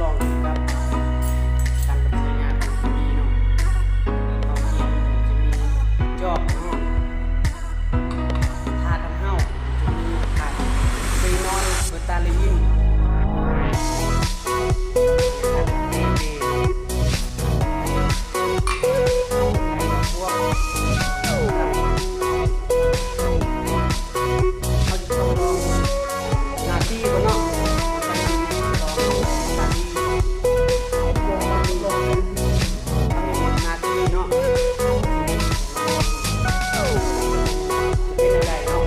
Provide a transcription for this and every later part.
ລອງກັບການນຳໃຊ້ງານຂອງທີ່ມີເນາະ. ເຮົາເຮັດຈະມີຈອບເນາະ ທາດນ້ຳເຫົ່າ ຈະມີທາດເບນອນ ເບຕາເລອິນ ເບເບ ພວກ ເຮົາຈະຕ້ອງລອງໜ້າທີ່ກ່ອນເນາະ ໜ້າທີ່ເນາະ ເປັນຈັ່ງໃດເນາະ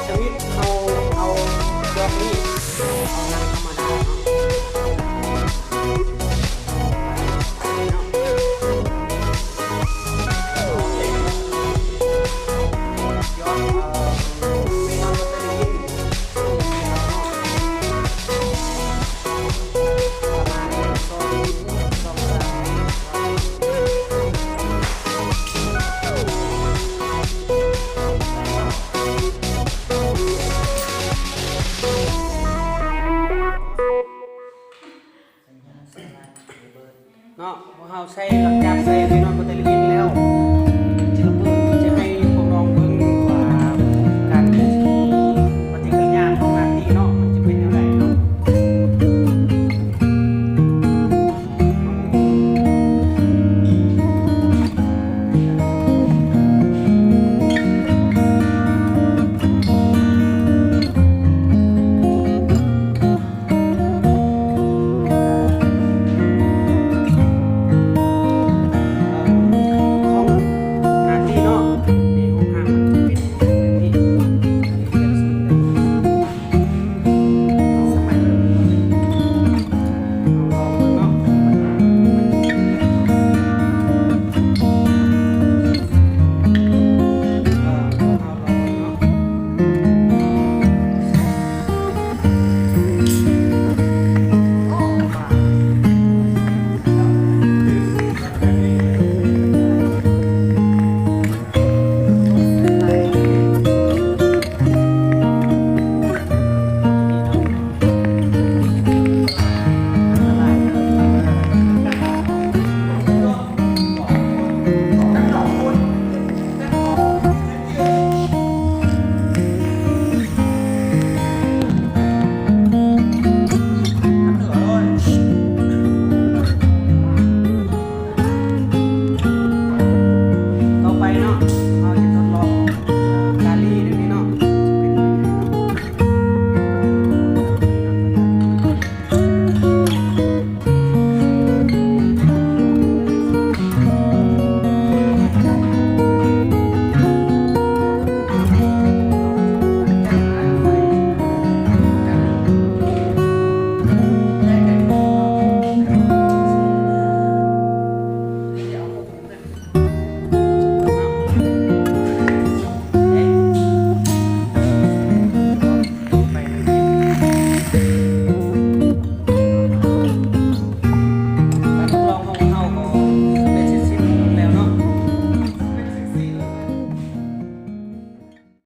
ສະວິດເຮົາເອົາດອກນີ້ ເອົານ້ຳທຳມະດາເນາະ. ເນາະ ພວກເຮົາໃສ່ແລ້ວ